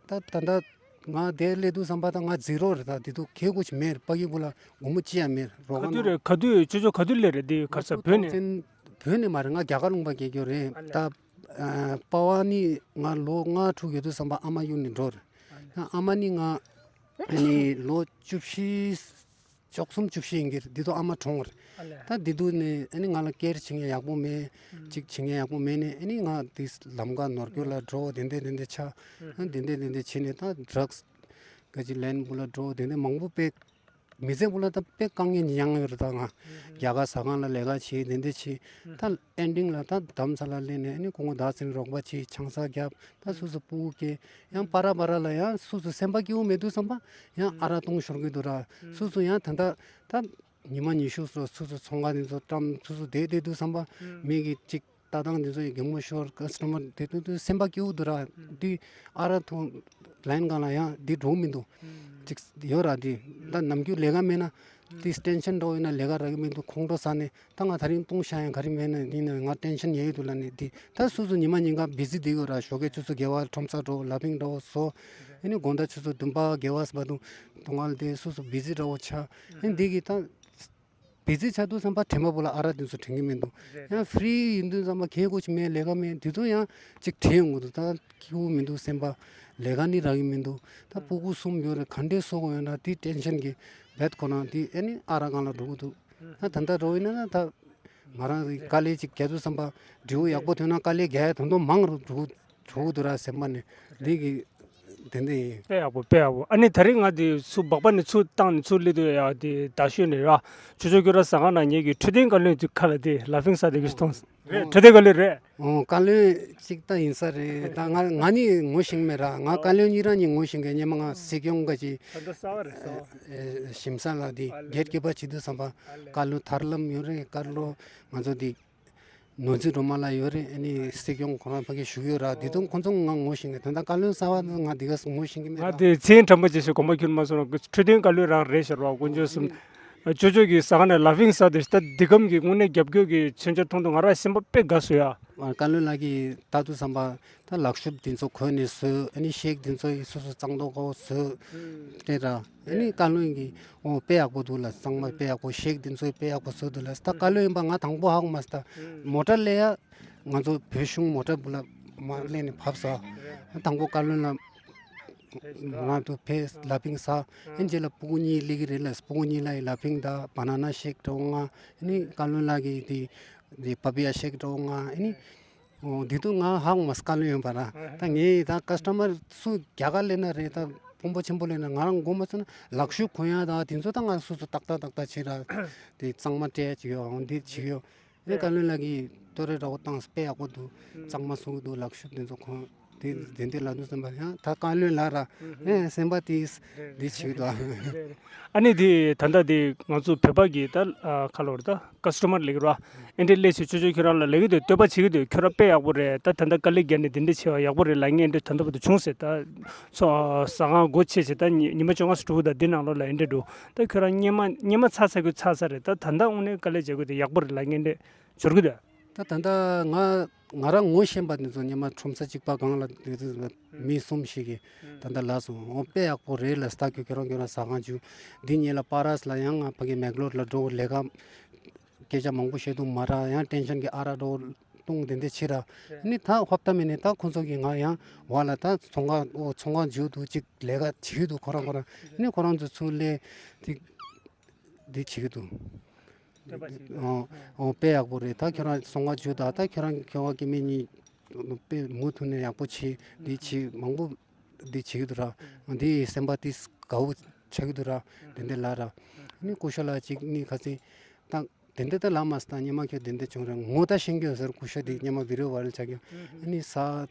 ད་ད་ད་ང་དེར་སླེབས་དུས་ཙམ་པ་ད་ང་ཛི་རོ་རེད། ད་དེ་དུས་ཁེ་གུ་ཅི་མེད་རེད། ཕ་གི་བུ་ལ་སྒོར་མོ་ཅི་ཡང་མེད་རེད། རོགས་ག་དུས་རེད། ག་དུས་ཅོ་ཅོ་ག་དུས་སླེབས་རེད། དེ་ག་ས་བོད་ནས། བོད་ནས་མ་རེད། ང་རྒྱ་གར་ལུང་པ་སྐྱེས་རྒྱུ་རེད། ད་པ་ཝ་ནི་ང་ལོ་ལྔ་དྲུག་ཡོད་དུས་ཙམ་པ་ཨ་མ་གཡུག་ནས་འགྲོ་རེད། ཨ་མ་ནི་ང་ཨ་ནི་ལོ་བཅུ་བཞི་བཅུ་གསུམ་བཅུ་བཞི་ཡིན་གྱི་རེད། འདི་དུས་ཨ་མ་གྲོངས་རེད། ད་འདི་དུས་ནས་ཨ་ནི་ང་ལ་ཀེར་བྱེད་མཁན་ཡག་པོ་མེད། ཅིག་བྱེད་མཁན་ཡག་པོ་མེད་ནས་ཨ་ནི་ང་འདི་ལམ་ཁ་ནོར་སྐྱོན་ལ་འགྲོ་དེ་འདྲས་དེ་འདྲས་ཆགས། ཨ་དེ་འདྲས་དེ་འདྲས་བྱས་ནས་ད་ཌྲག་སི་ག་ཅིག་ལེན་བུ་ལ་འགྲོ་དེ་འདྲས་མང་པོ་དཔེ་མི་ཚེ་བུ་ལ་ད་དཔེ་དཀའ་ངལ་མྱངས་ཡོད་རེད། ད་ང་རྒྱ་གར་ཟ་ཁང་ལ་ལས་ཀ་བྱས་དེ་འདྲས་བྱས། ད་ཨེན་ཌིང་ལ་ད་རྡ་རམ་ས་ལ་སླེབས་ནས་ཨ་ནི་སྐུ་ངོ་ཟླ་ཚེ་རིང་རོགས་པ་བྱས། ཆང་ས་བརྒྱབ། ད་སོ་སོ་སྤུ་གུ་སྐྱེས། ཡང་ཕར་ཕར་ལ་ཡང་སོ་སོ་སེམས་པ་སྐྱིད་པོ་མེད་དུས་ཙམ་པ་ཡང་ཨ་རག་བཏུང་ཤོར་གི་འདུག་ར། སོ་སོ་ཡང་ད་ལྟ་ད་ཉི་མ་ཉི་ཤུ་སོ་སོ་སོ་ཚོང་ཁང་དེ་ཚོ་བཀྲམ། སོ་སོ་བསྡད་བསྡད་དུས་ཙམ་པ་མི་གི་ཅིག་ལྟ་སྟངས་དེ་ཚོ་ཡི་གད་མོ་ཤོར། ཀ་སི་ཊ་མར་དེ་དུས་དུས་སེམས་པ་སྐྱིད་པོ་འདུག་ར། དེ་ཨ་རག་འཐུང་ལན་གང་ལ་ཡང་དེ་འགྲོ་མི་འདུག་ཅིག་ཡོད་ར། དེ་ད་ནམ་རྒྱུན་ལས་ཀ་མེད་ན་དེ་ཊེན་ཤན་འདྲ་བོ་ཡིན་ན་ལས་ཀ་རག་གི་མི་འདུག་ཁོང་ཁྲོ་ཟ་ནས། ད་ང་དེ་རིང་བཏུང་བཞག་ཡང་ག་རེ་མེད་ན་ཡིན་ན་ང་ཊེན་ཤན་ཡོད་འདུག་ལབ་ནས་དེ་ད་སོ་སོ་ཉི་མ་ཉིན་གང་བི་ཟི་བསྡད་ཡོད་ར། ཞོགས་ཀས་ཆུ་ཚོད་བརྒྱད་པ་ཁྲོམ་ས་འགྲོ། ལ་ཕིང་འགྲོ་བཟོ། ཨ་ནི་དགོང་དག་ཆུ་ཚོད་བདུན་པ་བརྒྱད་པ་ཙམ་པ་དུ་དུང་ངལ་དེ་སོ་སོ་བི་ཟི་འདྲ་བོ་ཆགས། ཨ་ནི་འདི་གི་ད་ བི་ཛི་ཆགས་དུས་ཙམ་པ་དྲན་པ་བུ་ལ་ཨ་རག་དེ་ཚོ་དྲན་གི་མི་འདུག་རེད། ཡང་ཕི་རི་ཡིན་དུས་ཙམ་པ་གལ་དགོས་ཅིག་མེད། ལས་ཀ་མེད། དེ་ཚོ་ཡང་ཅིག་དྲན་ཡོང་གི་འདུག་ད་ཁེ་པོ་མི་འདུག་སེམས་པ་ལས་ཀ་ནི་རག་གི་མི་འདུག་ད་ཨ་སྤུ་གུ་གསུམ་ཡོད་རེད། ག་འདྲས་གསོ་དགོས་ཡོད་ན་དེ་ཊེན་ཤན་གྱིས་རྦད་ཁོ་ན་དེ་ཨ་ནི་ཨ་རག་སྒང་ལ་འགྲོ་གི་འདུག་ད་ད་ལྟ་འགྲོ་ཡིན་ན་ད་ང་རང་གི་དཀའ་ལས་ཅིག་རྒྱག་དུས་ཙམ་པ་འབྲས་བུ་ཡག་པོ་ཐོན་ན་དཀའ་ལས་རྒྱག་ཡ་དོན་དུ་མང་རུ་འགྲོ་གི་འགྲོ་གི་འདུག་ར། སེམས་པ་ནས་འདི་གི་དེ་འདྲ་ཡིན། དཔེ་ཡག་པོ། དཔེ་ཡག་པོ། ཨ་ནི་ད་རེས་ང་དེ་ཚུར་སྦག་པ་ནས་ཚུར་བཏང་ནས་ཚུར་སླེབས་དུས་ཡ་དེ་རྡ་ཤོད་ནས་ར། ཆུ་ཚོད་ཁྱོད་ར་ཟ་ཁང་ནང་ཉལ་གི་འཕྲོད་བསྟེན་བཀའ་བློན་དུ་ཁ་ལ་དེ་ལ་ཕིང་ས་དེ་གི་སྟོང་། རེད། འཕྲོད་བསྟེན་བཀའ་བློན་རེད། ཨོ། བཀའ་བློན་གཅིག་ད་ཡིན་ས་རེད། ད་ང་ང་ནི་ངོ་ཤེས་མེད་ར། ང་བཀའ་བློན་གཉིས་རང་གཉིས་ངོ་ཤེས་མཁན། སྔོན་མ་ང་སྲིད་སྐྱོང་ག་ཅིག་ད་ལྟ་གསར་པ་རེད། གསར་པ། ཨེ། ཞིམ་ས་ལ་དེ་ཨ་ལེ། གེཊ་ཀི་པར་བྱེད་དུས་ཙམ་པ་ཨ་ལེ། བཀའ་བློན་ཐར་ལམ་ཡོད་རེད། བཀའ་བློན་ང་ཚོ་དེ་ནོར་འཛིན་སྒྲོལ་མ་ལགས་ཡོད་རེད། ཨ་ནི་སྲིད་སྐྱོང་ཁོ་རང་ཕ་གི་བཞུགས་ཡོད་ར། དེ་དུས་ཁོང་ཚོ་ང་ངོ་ཤེས་མཁན། ད་ལྟ་བཀའ་བློན་གསར་པ་ང་དེ་ག་ངོ་ཤེས་ཀྱི་མེད་ང་ར། དེ་མཚན་དྲན་པ་ཅིག་ཞིག་གོམ་པ་ཁྱོད་མ་སོང་ར། འཕྲོད་བསྟེན་བཀའ་བློན་རང་རེད་ཤག་ར། དཀོན་མཆོག་གསུམ། ཅོ་ཅོ་གི་ཟ་ཁང་ནས་ལ་ཕིང་ཟ་དེ་ད་འདི་གམ་གི་དངོས་གནས་རྒྱབ་སྐྱོར་གྱི་མཚོན་ཆ་མཐོང་དུས་ང་རང་སེམས་པ་དཔེ་དགའ་སོང་ཡ། བཀའ་བློན་ལགས་ཀྱིས་ལྟ་དུས་ཙམ་པ་ད་ལག་ཤུབས་དེ་ཚོ་གོན་ནས་བཟོས། ཨ་ནི་ཤེག་དེ་ཚོ་ཡི་སོ་སོ་གཙང་ཏོག་གོ་བཟོས་དེ་ར། ཨ་ནི་བཀའ་བློན་གྱིས་ཨོ་དཔེ་ཡག་པོ་འདུག་ལ། གཙང་མ་དཔེ་ཡག་པོ། ཤེག་དེ་ཚོ་དཔེ་ཡག་པོ་བཟོས་འདུག་ལ། ད་བཀའ་བློན་ཡིན་པ་ང་དང་པོ་ཧ་གོ་མ་སོང་། ད་མོ་ཊ་ལས་ཡ་ང་ཚོ་བོད་གཞུང་མོ་ཊ་བུ་ལ་མ་སླེབས་ནས་བབས་ས། དང་པོ་བཀའ་བློན་ལ་ང་ཚོ་ཕེ་ལ་ཕིང་ཟ། ཨ་ནི་རྗེས་ལ་སྤུ་གུ་གཉིས་སླེབས་ཀྱི་རེད་ལ། སྤུ་གུ་གཉིས་ལ་ཡི་ལ་ཕིང་དང་བ་ན་ན་ཤེག་འདྲ་བོ་ང་། ཨ་ནི་བཀའ་བློན་ལགས་ཀྱིས་དེ་དེ་པ་པི་ཡ་ཤེག་འདྲ་བོ་ང་། ཨ་ནི་འོ་དེ་དུས་ང་ཧ་གོ་མ་སོང་བཀའ་བློན་ཡིན་པ་ར། ད་ངས་ད་ཀ་སི་ཊ་མར་སུ་རྒྱ་གར་སླེབས་ན་རེད། ད་ཕུང་པོ་ཆེན་པོ་སླེབས་ན་ང་རང་མགོ་མ་ཚོས་ན་ལག་ཤུབས་གོན་ཡ་ད་དེ་ཚོ་ད་ང་སོ་སོ་ཏག་ཏག་ཏག་ཏག་བྱེད་ར། དེ་གཙང་མ་སྤྲད་ཡ་ཅིག་ཡོད། འོ་འདི་བྱེད་ཡོད། ཨེ་བཀའ་བློན་ལགས་ཀྱིས་ཏོ་རེ་འདྲ་བོ་བཏང་། དཔེ་ཡག་པོ་འདུག་གཙང་མ་བཟོ་གི་འདུག་ལག་ཤུབས་དེ་ཚོ་གོན། དེ་དེ་འདྲ་ལབ་དུས་ཙམ་པ་ཡང་ད་བཀའ་བློན་ལགས་ར། ཨེ་སེམས་པ་དེ་འདི་བྱེད་ཀྱི་འདུག་ཨ་ནི་དེ་ད་ལྟ་དེ་ང་ཚོ་བོད་པ་གི་ད་ཁ་ལོ་རེད། ད་ཀ་སི་ཊ་མར་ལབ་ཀྱི་ར། ཨེ་འདྲ་སླེབས་ཚེ་ཅོ་ཅོ་ཁྱོད་རང་ལ་ལབ་ཀྱི་འདུག་བསྟོད་པ་བྱེད་ཀྱི་འདུག་ཁྱོད་རང་དཔེ་ཡག་པོ་རེད། ད་ད་ལྟ་དཀའ་ལས་བརྒྱབ་ནས་དེ་འདྲ་བྱས་པ་ཡག་པོ་རེད་ལབ་མཁན་འདྲ་ད་ལྟ་བར་དུ་བྱུང་ཟེར། ད་ཚོ་ཟ་ཁང་སྒོ་ཕྱེ་བྱས་ད་ཉི་ཉི་མ་བཅོ་ལྔ་ཙམ་འགྲོ་གི་འདུག་འདི་ནང་ལོགས་ལ་ཨེ་འདྲ་འདུག་ད་ཁྱོད་རང་སྔོན་མ་སྔོན་མ་ཚ་ཚ་གི་ཚ་ཚ་རེད། ད་ད་ལྟ་དངོས་གནས་དཀའ་ལས་རྒྱག་དགོས་དེ་ཡག་པོ་རེད་ལབ་མཁན་འདྲ་འབྱོར་གི་འདུག་ད་ད་ལྟ་ང་ང་རང་ངོ་ཤེས་པ་འདི་ཚོ་སྔོན་མ་ཁྲོམ་ས་གཅིག་པ་སྒང་ལ་འདི་ཚོ་མི་གསུམ་ཞིག་གིས་ད་ལྟ་ལབ་སོང་། འོ་དཔེ་ཡག་པོ་རེད་ལབ། ད་ཁྱོད་ཁྱོད་རང་ཁྱོད་རང་ཟ་ཁང་བཅུག་འདི་ཉིད་ལ་པ་ར་སི་ལ་ཡང་ང་ཕ་གི་མེག་ལོར་ལ་འགྲོ། ལས་ཀ་སྐད་ཆ་མང་པོ་བཤད་དུས་མ་ར། ཡང་ཊེན་ཤན་གྱི་ཨ་རག་འགྲོ་བཏུང་དེ་འདྲ་བྱེད་ར། ནི་ད་ཧོབ་ཏ་མེད་ནས་ད་ཁོང་ཚོ་གིས་ང་ཡང་བ་ལ་ད་ཚོང་ཁང་འོ་ཚོང་ཁང་བཅུག་འདུག་ཅིག་ལས་ཀ་བྱེད་ཀྱི་འདུག་ཁོ་རང་ཁོ་རང་། ནི་ཁོ་རང་ཚོ་ཚུར་སླེབས་དེ་འདི་བྱེད་ཀྱི་འདུག་ཨོ་ཨོ་དཔེ་ཡག་པོ་རེད། ད་ཁྱོད་རང་ཚོང་ཁང་བཅུག་ད་ད་ཁྱོད་རང་ཁྱོད་རང་སྐྱེ་དམན་གཉིས་དཔེ་མུ་མཐུད་ནས་ཡག་པོ་བྱེད། འདི་བྱེད། མང་པོ་འདི་བྱེད་ཀྱི་འདུག་ར། འདི་སེམས་པ་དེ་དགའ་བོ་ཆགས་ཀྱི་འདུག་ར། དེ་འདྲ་ལབ་ར། ནི་སྐུ་ཞབས་ལགས་གཅིག་ནི་ཁ་སང་ད་དེ་འདྲ་ད་ལབ་མ་སོང་། ད་སྔོན་མ་ཁྱོད་དེ་འདྲ་བྱུང་ར། ངོ་ད་ཤེས་ཀྱི་ཡོད་ཟེར། སྐུ་ཞབས་དེ་སྔོན་མ་བི་ཌི་ཡོ་ཝའི་རལ་ཆགས་ཀྱི་ཡོད། ཨ་ནི་ས་ཨ་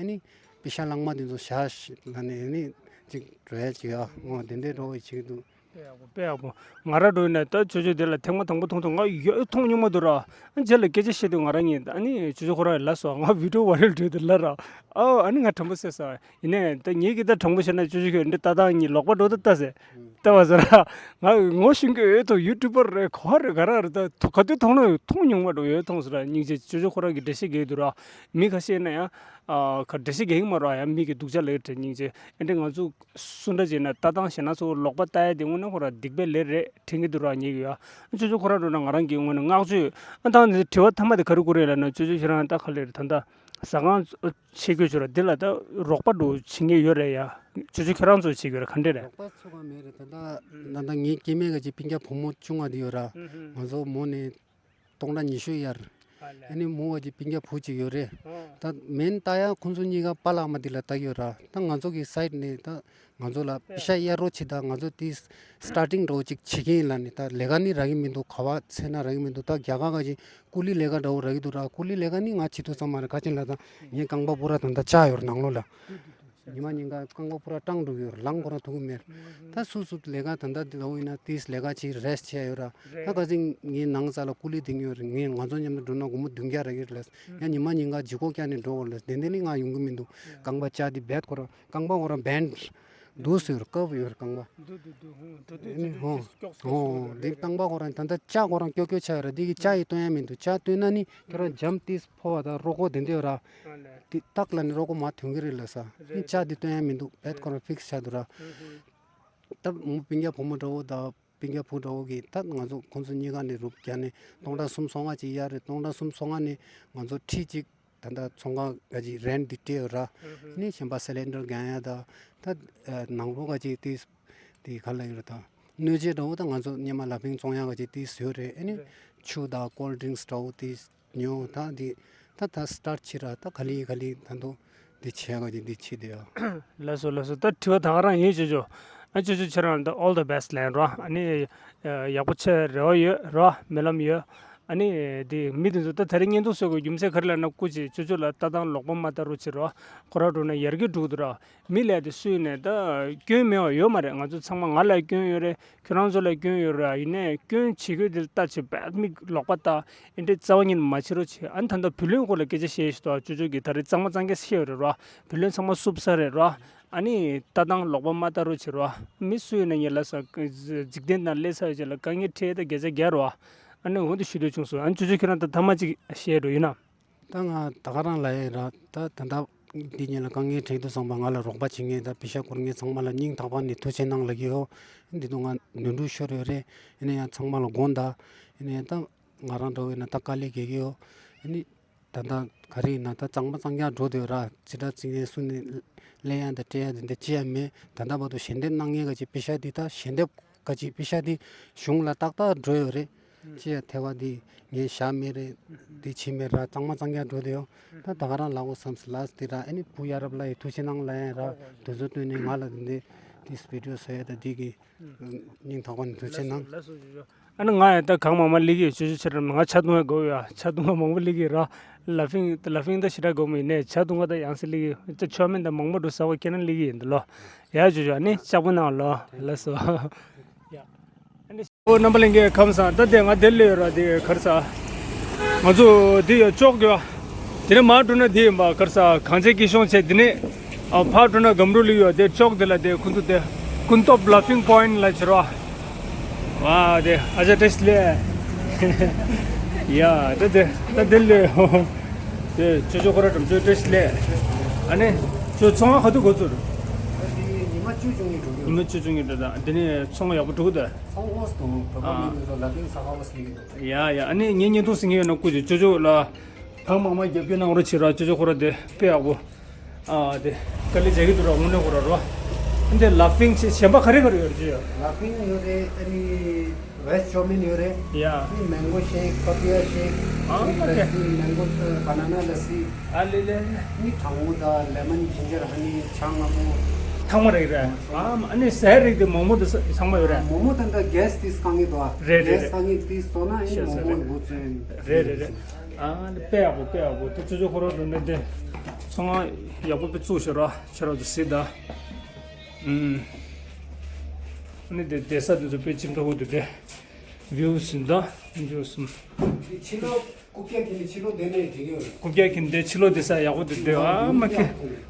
ནི་པེ་ཤ་ལྷག་མ་དེ་ཚོ་བཞག་ལབ་ནས་ཨ་ནི་གཅིག་འགྲོ་ཡ་ཅིག་ཨ། འོ་དེ་འདྲ་འགྲོ་བའི་ཆེད་དུ། དཔེ་ཡག་པོ་དཔེ་ཡག་པོ། ང་ར་འགྲོ་ཡིན་ན་ད་ཅོ་ཅོ་དེ་ལ་ཐེངས་མ་དང་པོ་མཐོང་དུས་ང་ཡོད་མཐོང་མྱོང་མ་འདུག་ར། རྗེས་ལ་སྐད་ཆ་བཤད་དུས་ང་རང་ཉིད་ཨ་ནི་ཅོ་ཅོ་ཁོ་རང་ལབ་སོང་། ང་བི་ཌི་ཡོ་ཝའི་རལ་འགྲོ་དུས་ལབ་ར། ཨོ་ཨ་ནི་ང་དྲང་པོ་བཤད་སོང་། ཡིན་ནའི་ད་ངེད་ཀྱིས་ད་དྲང་པོ་བཤད་ན་ཅོ་ཅོ་ཁྱོད་འདི་ལྟ་སྟངས་གཉིས་ལོག་པ་འགྲོ་ད་ལྟ་ཟེར། ལྟ་བ་ཟེར་ར། ང་ངོ་ཤེས་ཀྱི་ཡོད་དོ། ཡུ་ཊུབ་པར་རེད། ག་རེ་རེད། ད་ག་དུས་མཐོང་ན་མཐོང་མྱོང་མ་འགྲོ། ཡོད་མཐོང་ཟེར་ར། སྙིང་རྗེ། ཅོ་ཅོ་ཁོ་རང་གིས་འགྲེལ་བཤད་རྒྱག་གི་འདུག་ར། མི་ཁ་ཤས་ན་ཡང་ཨ་ག་འགྲེལ་བཤད་རྒྱག་གི་མ་རེད་ཡ། མི་གི་སྡུག་ཅག་ལབ་ཀྱི་རེད། སྙིང་རྗེ། ཨེ་འདྲ་ང་ཚོ་སུ་འདྲ་བྱས་ན་ལྟ་སྟངས་གཞན་དག་ཚོ་ལོག་པ་ལྟ་ཡ་དེ་དངོས་གནས་ཁོ་རང་སྡིག་པའི་ལས་རེད་དྲན་གྱི་འདུག་ར། ཉེ་གི་ཡ། ཅོ་ཅོ་ཁོ་རང་འགྲོ་ན་ང་རང་གི་ངོས་ནས་བསྔགས་བརྗོད། ཨ་ད་ནི་དྲི་བ་མཐའ་མ་དེ་ག་རེ་དགོས་རེད་ལབ་ན། ཅོ་ཅོ་ཁྱོད་རང་ད་ག་ལེར་ད་ལྟ་ཟ་ཁང་ཆེ་གོས་ཅོ་ར་འདི་ལ་ད་རོགས་པ་འགྲོ་བྱེད་མཁན་ཡོད་རེད་ཡ། ཅོ་ཅོ་ཁྱོད་རང་ཚོ་བྱེད་ཀྱི་ཡོད་རེད། ག་འདྲ་རེད། རོགས་པ་ཚོ་ག་མེད་རེད། ད་ལྟ་ད་ལྟ་ངའི་སྐྱེ་དམན་ག་ཅིག་སྤུན་ཀྱག་བུ་མོ་ཆུང་བ་དེ་ཡོད་ར། ང་ཚོ་མོ་ནས་སྟོང་ཕྲག་ཉི་ཤུ་གཡར། ཨ་ནི་མོ་བ་ཅིག་སྤུན་ཀྱག་བུ་ཅིག་ཡོད་རེད། ད་མེན་ལྟ་ཡ་ཁོང་ཚོ་གཉིས་ཀ་པཱ་ལགས་མ་དེ་ལ་ལྟ་གི་ཡོད་ར། ད་ང་ཚོ་གི་སའིཌ་ནས་ད་ང་ཚོ་ལ་པེ་ཤ་གཡར་རོགས་བྱེད། ད་ང་ཚོ་དེ་སི་ཊར་ཊིང་འདྲ་བོ་ཅིག་བྱེད་ཀྱི་ཡིན་ལབ་ནས། ད་ལས་ཀ་ནི་རག་གི་མི་འདུག་ག་པར་འཚོལ་ན་རག་གི་མི་འདུག་ད་རྒྱ་གར་ག་ཅིག་ཀུ་ལི་ལས་ཀ་འདྲ་བོ་རག་གི་འདུག་ར། ཀུ་ལི་ལས་ཀ་ནི་ང་བྱེད་དུས་ཙམ་མ་རེད། ག་ཅིག་ལབ་ད་ངའི་རྐང་པ་པུ་ར་ད་ལྟ་ལྕགས་ཡོད་ར་ནང་ལོགས་ལ། ཉི་མ་ཉིན་གང་རྐང་པ་པུ་ར་སྐྲངས་འགྲོ་གི་ཡོད་ར། ལངས་ཁོ་རང་ཐུབ་ཀྱི་མེད། ད་སུ་སུ་ལས་ཀ་ད་ལྟ་འདི་འདྲ་བོ་ཡིན་ན་དེས་ལས་ཀ་ཅིག་རེ་སི་ཊི་བྱས་ཡོད་ར། ད་ག་ཚོད་ངའི་ནང་ས་ལ་ཀུ་ལི་ལྡང་གི་ཡོད་རེད། ངས་ང་ཚོ་མཉམ་དུ་འགྲོ་ན་སྒོར་མོ་བདུན་བརྒྱ་རག་གི་རེད་ལབ། ཡང་ཉི་མ་ཉིན་གང་ལྗིད་ཁོག་བཀྱགས་ནས་འགྲོ་དགོས་ལབ། དེ་འདྲ་ནི་ང་ཡོང་གི་མི་འདུག་རྐང་པ་ལྕགས་དེ་རྦད་ཁོ་རང་རྐང་པ་ཁོ་རང་བེན་འདུག་སེ་ཡོད་རེད། སྐབས་ཡོད་རེད་རྐང་པ། འདུག་འདུག་འདུག་ཧུང་འགྲོ་དུས་ཨ་ནི་ཧོ་ཧོ་འདི་རྐང་པ་ཁོ་རང་ད་ལྟ་ལྕགས་ཁོ་རང་ཀྱོག་ཀྱོག་ཆགས་ཡོད་ར། འདི་གི་ལྕགས་ཡི་སྟོན་ཡ་མི་འདུག་ལྕགས་སྟོན་ན་ནི་ཁྱོད་རང་འཇམ་ཏིས་ཕོ་བ་དང་རོ་ཁོག་དེ་འདྲ་ཡོད་ར། ཨ་ལས། དེ་ཏག་ལ་ནི་རོ་ཁོག་མར་ཐོན་གི་རེད་ལབ་ས། ནི་ལྕགས་དེ་སྟོན་ཡ་མི་འདུག་རྦད་ཁོ་རང་ཕིག་སི་ཆགས་འདུག་ར། ད་མོ་སྤུན་ཀྱག་བུ་མོ་འདྲ་བོ་དང་ སྤུན་ཀྱག་བུ་འདྲ་བོ་གིས་ད་ང་ཚོ་ཁོང་ཚོ་གཉིས་ཀ་ནས་རུབ་བརྒྱབ་ནས་སྟོང་ཕྲག་གསུམ་སོ་ལྔ་ཅིག་གཡར་རེད། སྟོང་ཕྲག་གསུམ་སོ་ལྔ་ནས་ང་ཚོ་ཁྲི་གཅིག་ད་ལྟ་ཚོང་ཁང་ག་ཅིག་རེན་ཊི་འདི་སྤྲད་ཡོད་ར། ཨ་ནི་གཞན་པ་སི་ལིན་ཌར་རྒྱག་ཡ་ད་ད་ནང་ལོགས་ག་ཅིག་དེ་དེ་ག་ལ་ཡོད་རེད། ད་སྣོད་ཆས་འདྲ་བོ་ད་ང་ཚོ་སྔོན་མ་ལ་ཕིང་བཙོང་ཡ་ག་ཅིག་དེ་བཟོས་རེད། ཨ་ནི་ཆུ་དང་ཀོལ་ཌི་རིང་སི་འདྲ་བོ་དེ་ཉོ། ད་འདི་ད་ད་སི་ཊར་ཊི་བྱེད་ར། ད་ག་ལེ་ག་ལེ་ད་དུང་འདི་བྱེད་ཡ་ག་ཅིག་འདི་བྱེད་དེ་ཡ། ལགས་སོ་ལགས་སོ། ད་དྲི་བ་ད་ག་རང་ཡིན། ཅོ་ཅོ། ཨ་ཅོ་ཅོ་ཁྱེད་རང་ད་all the best ལན་རོ། ཨ་ནི་ཡག་པོ་བྱེད་རེ་བ་ཡོད་རོ། སྨོན་ལམ་ཡོད། ཨ་ནི་དེ་མི་དེ་ཚོ་ད་དེ་རིང་བརྙན་ཐུང་བཟོ་དགོས་རྒྱུ་མཚན་ག་རེ་ལབ་ན། སྐུ་མཁྱེན་ཅོ་ཅོ་ལ་ལྟ་སྟངས་ལོག་པ་མ་ལྟ་རོགས་བྱེད་རོ། ཁོ་རང་འགྲོ་ན་ཡར་རྒྱས་འགྲོ་གི་འདུག་རོ། མི་ལ་དེ་སུས་ནས་ད་སྐྱོན་མེད་པ་ཡོད་མ་རེད། ང་ཚོ་ཚང་མ་ང་ལ་སྐྱོན་ཡོད་རེད། ཁྱོད་རང་ཚོ་ལ་སྐྱོན་ཡོད་རེད། ཡིན་ནའི་སྐྱོན་བྱེད་རྒྱུ་དེ་ལྟ་བྱེད་པ་མི་ལོག་པ་ལྟ་ཨེ་འདྲའི་རྩ་བ་ཉིད་མ་བྱེད་རོགས་བྱེད། ཨ་ནི་ད་ལྟ་བུ་ལོན་སྐོར་ལ་སྐད་ཆ་བཤད་ཤི་ཏོ། ཅོ་ཅོ་གིས་ད་རེས་གཙང་མ་གཙང་རྐྱང་བཤད་ཡོད་རེད་རོ། བུ་ལོན་ཚང་མ་བསུབ་ས་རེད་རོ། ཨ་ནི་ལྟ་སྟངས་ལོག་པ་མ་ལྟ་རོགས་བྱེད་རོ། མི་སུ་ཡིན་ན་ངས་ལབ་ས་འཇིག་རྟེན་ནང་སླེབས་ཚར་བའི་རྗེས་ལ་དཀའ་ངལ་འཕྲད་ད་བརྒྱ་ཆ་བརྒྱ་རོ། ཨ་ནི་འོ་འདི་ཞུ་འདོད་བྱུང་སོང་། ཨ་ནི་ཅོ་ཅོ་ཁྱོད་རང་ད་ཐ་མ་གཅིག་བཤད་འགྲོ་ཡིན་ན། ད་ང་ད་ག་རང་ལབ་ཡ་ཡིན་ར། ད་ད་ལྟ་འདི་ཉིད་ལ་དཀའ་ངལ་འཕྲད་དུས་ཙམ་པ་ང་ལ་རོགས་པ་བྱེད་མཁན་ད་པེ་ཤ་སྐོར་མཁན་ཚང་མ་ལ་སྙིང་ཐག་པ་ནས་ཐུགས་རྗེ་གནང་ལབ་ཀྱི་ཡོད། འདི་དུས་ང་ནོར་འཁྲུལ་ཤོར་ཡོད་རེད། ཡིན་ན་ཡང་ཚང་མ་ལ་དགོངས་དག་ཡིན་ན་ཡང་ད་ང་རང་འདྲ་བོ་ཡིན་ན་ད་དཀའ་ལས་རྒྱག་གི་ཡོད། ཡིན་ནི་ད་ལྟ་ག་རེ་ཡིན་ན་ད་གཙང་མ་གཙང་རྐྱང་འགྲོ་བསྡད་ཡོད་ར། ཅི་འདྲ་ཅིག་ནས་སུ་ནས་ལེན་ཡ་དང་སྤྲད་ཡ་དེ་འདྲ་ཅི་ཡང་མེད། ད་ལྟ་བར་དུ་ཞལ་འདེབས་གནང་མཁན་ག་ཅིག་པེ་ཤ་འདི་ད་ཞལ་འདེབས་ག་ཅིག་པེ་ཤ་འདི་གཞུང་ལ་ཏག་ཏག་འགྲོ་ཡོད་རེད། ཅི་ཡང་ཐལ་བ་འདི་ངས་བཞག་མེད་རེད། འདི་བྱས་མེད་ར། གཙང་མ་གཙང་རྐྱང་འགྲོ་བསྡད་ཡོད། ད་ད་ག་རང་ལབ་དགོས་བསམ་སོང་ལགས། འདི་ར་ཨ་ནི་བུ་ཡ་རབས་ལགས་ཡི་ཐུགས་རྗེ་གནང་ལབ་ཡ་ར། དུས་ཚོད་བཏོན་ནས་ང་ལ་འདི་འདི་བི་ཌི་ཡོ་བཟོ་ཡ་ད་འདི་གི་སྙིང་ཐག་པ་ནས་ཐུགས་རྗེ་གནང་། ལགས་སོ་ལགས་སོ་ཅོ་ཅོ། ཨ་ནི་ང་ཡང་ད་གང་མང་མང་སླེབས་ཀྱི་ཡོད། ཅོ་ཅོ་ཁྱེད་རང་ང་ཇ་བཏུང་བ་དགོས་ཡ། ཇ་བཏུང་བ་མང་པོ་སླེབས་ཀྱི་ར། ལ་ཕིང་ལ་ཕིང་ད་ཞེ་དྲག་དགོས་མོ་ཡིན་ནས་ཇ་བཏུང་བ་ད་ཡང་སེ་སླེབས་ཀྱི་ཡོད། ད་ཆོ་མེད་ད་མང་པོ་འགྲོ་ཟ་བ་ཁྱེད་རང་སླེབས་ཀྱི་ཡིན་ད་ལོ། ཡ་ཅོ་ཅོ་ཨ་ནི་ལྕགས་པོ་གནང་ལོ། ལགས་སོ། ཡ། ཨ་ནི། ཨོ་རྣམ་པ་ལྷན་རྒྱས་ཁམས་བཟང་། ད་དེ་ང་དེར་སླེབས་ཡོད་ར། དེ་ག་རེ་ཟ། ང་ཚོ་དེ་ཡོད་ཅོག་གི་བ། དེ་ནས་མར་འགྲོ་ན་དེ་ཡིན་པ་ག་རེ་ཟ། གངས་ཅན་སྐྱིད་གཤོངས་བྱས་དེ་ནས་ཨ་ཕར་འགྲོ་ན་སྒམ་རུ་ལི་ཡོད། དེ་ཅོག་དེ་ལ་དེ་ཁོང་ཚོ་དེ་ཀུན་སྟོབས་ལ་ཕིང་པོ་ཡིན་ལ་བྱེད་རོགས། ཝ་དེ་ཨ་ཅག་བཀྲ་ཤིས་བདེ་ལེགས། ཡ་ད་དེ་ད་དེར་སླེབས་ཡོད། དེ་ཅོ་ཅོ་ཁོ་ར་འགྲམ་ཚོ་བཀྲ་ཤིས་བདེ་ལེགས། ཨ་ནི་ཁྱོད་ཚོང་བ་ག་དུས་འགོ་ཚུགས། ཉི་མ་བཅུ་བཅུ་གཉིས་འགྲོ་གི་ཡོད། ཉི་མ་བཅུ་བཅུ་གཉིས་འགྲོ་ད། དེ་ནས་ཚོང་བ་ཡག་པོ་འགྲོ་གི་འདུག་ཚོང་ཧོ་སི་དང་བོད་པ་ཨ། མི་དེ་ཚོ་ལ་ཕིང་ས་ཧ་ཧོ་སི་ལི་གི་འདུག་ཡ་ཡ། ཨ་ནི་ངའི་བརྙན་ཐུང་གཟིགས་མཁན་ཡོད་ན་སྐུ་མཁྱེན་ཅོ་ཅོ་ལ་གང་མང་མང་རྒྱབ་སྐྱོར་གནང་རོགས་བྱེད་རོགས། ཅོ་ཅོ་ཁོ་ར་དེ་དཔེ་ཡག་པོ། ཨ་དེ་དཀའ་ལས་རྒྱག་གི་འདུག་ར། དངོས་གནས་ཁོ་ར་རོ། ཨ་འདི་ལ་ཕིང་ཆེ་གཞན་པ་ག་རེ་ག་རེ་ཡོད་རེད་ཅོ། ལ་ཕིང་ཡོད་རེད། ཨ་ནི་བེ་ཇི་ཅོ་མིན་ཡོད་རེད། ཡ། ཨ་ནི་མེང་གོ་ཤེག་པ་པི་ཡ་ཤེག་ཨ་ཨ་ལ་ཕིང་མེང་གོ་བ་ན་ན་ལ་ཕིང་། ཨ་ལེ་ལེ། ཨ་ནི་གྲང་མོ་དང་ལེ་མོན་ཇིན་ཇར་ཧ་ནི་ཆང་སྔ་མོ། ཐང་མ་རེད་རེད། ཨ་ཨ་ནི་ཟས་རིགས་དེ་མོག་མོག་དེ་ཚང་མ་ཡོད་རེད། མོག་མོག་དང་འདྲ་གེ་སི་དེ་བཀང་གི་འདུག་ཨ། རེད་རེད་རེད། གེ་སི་བཀང་གི་དེ་སོང་ན་ཨ་ནི་ཤེས་མོག་སོང་མོག་རེད། འགོ་ཚུགས་ཡིན། རེད་རེད་རེད། ཨ་ནི་དཔེ་ཡག་པོ་དཔེ་ཡག་པོ། དེ་ཅོ་ཅོ་ཁོ་རང་འགྲོ་ནས་དེ་ཚོང་ཡག་པོ་དཔེ་བཙུགས་ཤག་ར། ཁྱེད་རང་ཚོ་གཟིགས་དང་། ཨུམ། ཨ་ནི་དེ་བསྡད་ས་དེ་ཚོ་དཔེ་ཅིག་འདྲ་བོ་འདུག་སྟེ། བིའུ་ཟིན་ད་འཇོག་སོང་། འདི་ཕྱི་ལོགས་རྐུབ་བཀྱག་གི་ནི་ཕྱི་ལོགས་བསྡད་ནས་འགྲིག་ཡོད་རེད། རྐུབ་བཀྱག་གི་འདི་ཕྱི་ལོགས་བསྡད་ས་ཡག་པོ་འདུག་སྟེ། ཨ་མ་ཁེ།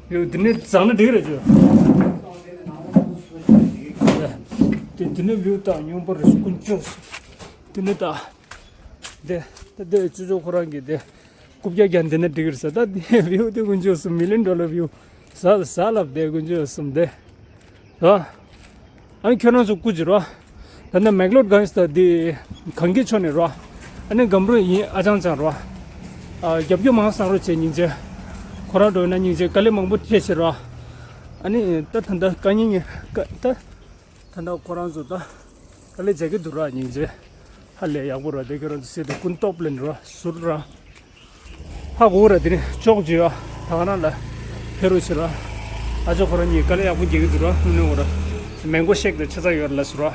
བིའུ་འདི་ནས་བཟང་ན་འགྲིག་རེད་ཅོ། དེ་འདི་ནས་བིའུ་ད་སྙོམས་པོ་རེད་ཀུན་སྤྱོད་སོང་། འདི་ནས་ད། དེ་ད་དེ་ཅོ་ཅོ་ཁོ་རང་གི་དེ་རྐུབ་བཀྱག་རྒྱག་འདི་ནས་འགྲིག་རེད་ཟེར། ད་དེ་བིའུ་དེ་ཀུན་སྤྱོད་སོང་། མི་ལི་ཡོན་ཌོ་ལར་བིའུ། ཟ་ཟ་ལབ་དེ་ཀུན་སྤྱོད་སོང་དེ། རོ། ཨ་ནི་ཁྱོད་རང་ཚོ་སྐུ་མཁྱེན་རོ། ད་ནི་མེག་ལོཌ་གྷན་ཇི་ད་འདི་གངས་སྐྱིད་ཕྱོགས་ནས་རོ། ཨ་ནི་སྒམ་རུ་ཡིན་ཨ་ཅང་ཅང་རོ། ཨ་རྒྱབ་སྐྱོར་མང་བཟང་རོགས་བྱེད་སྙིང་རྗེ། ཁོ་རང་འགྲོ་ན་སྙིང་རྗེ། དཀའ་ལས་མང་པོ་འཕྲད་ཤག་རོ། ཨ་ནི་ད་ད་ད་དཀའ་ངལ་ད་ད་ད་ཁོ་རང་ཚོ་ད་དཀའ་ལས་རྒྱག་གི་འདུག་ར། སྙིང་རྗེ། ཧ་ལས་ཡག་པོ་ར། དེ་ཁྱོད་རང་ཚོ་སེ་དེ་ཀུན་སྟོབས་ལེན་རོ་ཟུར་ར། ཧ་གོ་ར། དེ་ནས་ཅོག་ཅིག་ཡོད། ད་ག་ནང་ལ་ཕེབས་རོགས་བྱེད་ར། ཨ་ཅག་ཁོ་རང་གཉིས་དཀའ་ལས་ཡག་པོ་རྒྱག་གི་འདུག་ར། དངོས་གནས་ཁོ་ར། མེང་གོ་ཤེག་དང་ཆ་ཚང་ཡོད་ར་ལ་ཟུར་ར།